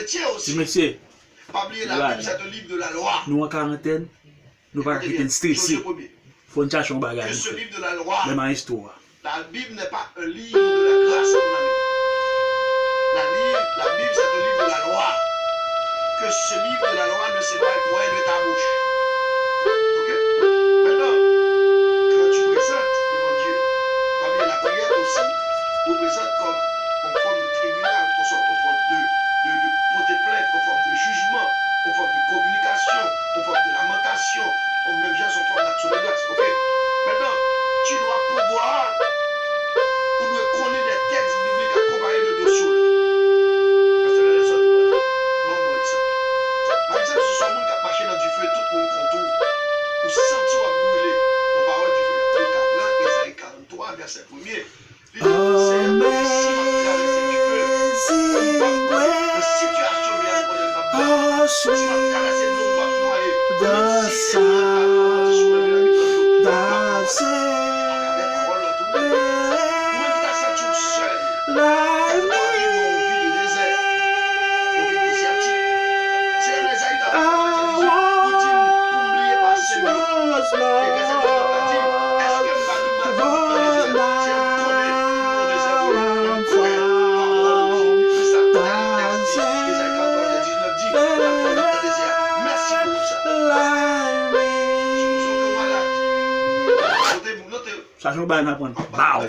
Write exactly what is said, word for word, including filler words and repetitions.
Ti mesye, pa bliye, la Bible, c'est un livre de la loi. Nou an karantèn, nou pa ka kite n strese. Fò n chache yon bagay nou fè. Menm a istwa. La Bible n'est pas un livre de la grâce, mon ami. La, li- la Bible, c'est un livre de la loi. Que ce livre de la loi ne s'éloigne point de ta bouche. Ok? Maintenant, quand tu présentes devant Dieu, pa bliye, la prière aussi représente comme une forme de tribunal, une sorte, une forme de, de, de porter plainte, une forme de jugement, une forme de communication, une forme de lamentation, ou menm jan, c'est une forme d'action de grâce. Ok? Maintenant, tu dois pouvoir, ou dwe konnen des textes bibliques accompagnés de deux sources. Pastè Lalè sòti pran ban m yon egzanp. Pa egzanp, si se yon moun k ap mache nan dife, tout moun kont ou, ou santi w ap brile, yon pawòl dife a, ou ka pran Ezayi karant twa, vèsè premye. Li di, Senyè, si m ap travèse dife, m p ap konnen nan sitiyasyon m ye a, m konnen m p ap brile. Si m ap travèse dlo, m p ap nwaye. Menm si Senyè a monte sou mwen, men lage nan dlo, m p ap nwaye. Atravè pawòl la tou menm. Ou menm ki ta santi w sèl, ou ap viv nan yon vi de dezè, yon vi dezètik. Senyè, nan Ezayi karant twa, vèsè dizuit, ou di m pou m bliye pase m yo. E vèsè diznèf la di, èske m pa nou mwen nan dezè? Senyè, m konnen m nan dezè vre, men m kwè pawòl ou di, li di sa, tèl tèks di, Ezayi karant twa, vèsè diznèf di, m ap fè m nan dezè a. Mèsi pou wout sa. Sipoze w te malad, sipoze w te Chache yon bagay n aprann. Baw.